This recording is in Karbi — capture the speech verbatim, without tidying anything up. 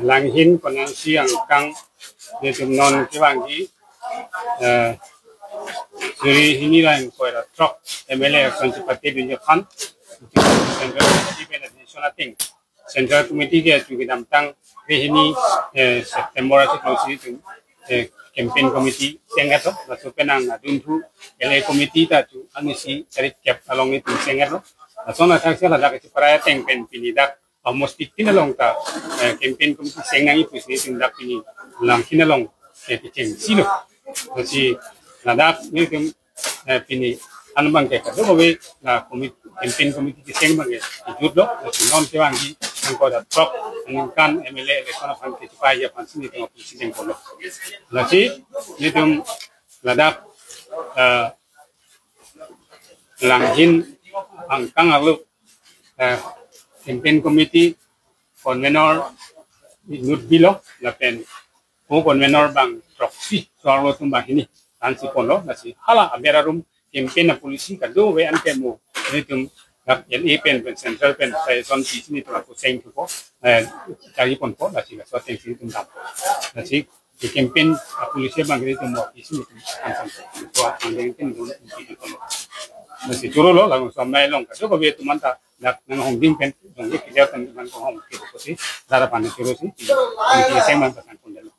Langhin konansi angkang nelitum non kevangji, eh, suri hini ra ingkoi ra throk M L A election chepate dunji aphan Central Committee pen admission ateng, Central Committee ke achu kedamtang kre hini, eh, September achiklo si itum, eh, campaign committee cheng-etlo. Laso penang adunthu L A committee ta achu anisi tarik kep along itum cheng-etlo. Lason athak si ladak kacheparai ateng pen pini dak, ah, Mosti tin along ta, eh, campaign committee cheng nangji pusi itum dak pini Langhin along, eh, kechengsi lo. Lasi ladak nelitum, eh, pini anbang ke kadokave la committee, campaign committee kecheng abang ke kejutlo. Lasi non kevangji ingkoi ra throk aningkan M L A election aphan kechepaiya aphan si nelitum aphi si dengpon lo. Lasi nelitum ladak, eh, Langhin angkang arlo, eh, campaign committee convenor inut bilo lapen co-convenor abang throksi, so arlotum banghini ansi ponlo. Lasi hala aber arum campaign apolicy kadokave anke mo nelitum dak L A pen pen central pen suggestion pisi nelitum ako chengthupo, eh, charli ponpo. Lasi laso ateng si nelitum dam. Lasi ke campaign apolicy abang nelitum mo pisi nelitum anson. So ang deng pen dun pisi ponlo. Lasi choro lo, lalu so amei along kadokave atum anta dak nanghongding pen dong ke clear pen man ko hong ke pusi, lara pan choro si, committee cheng abang pasan pondetlo.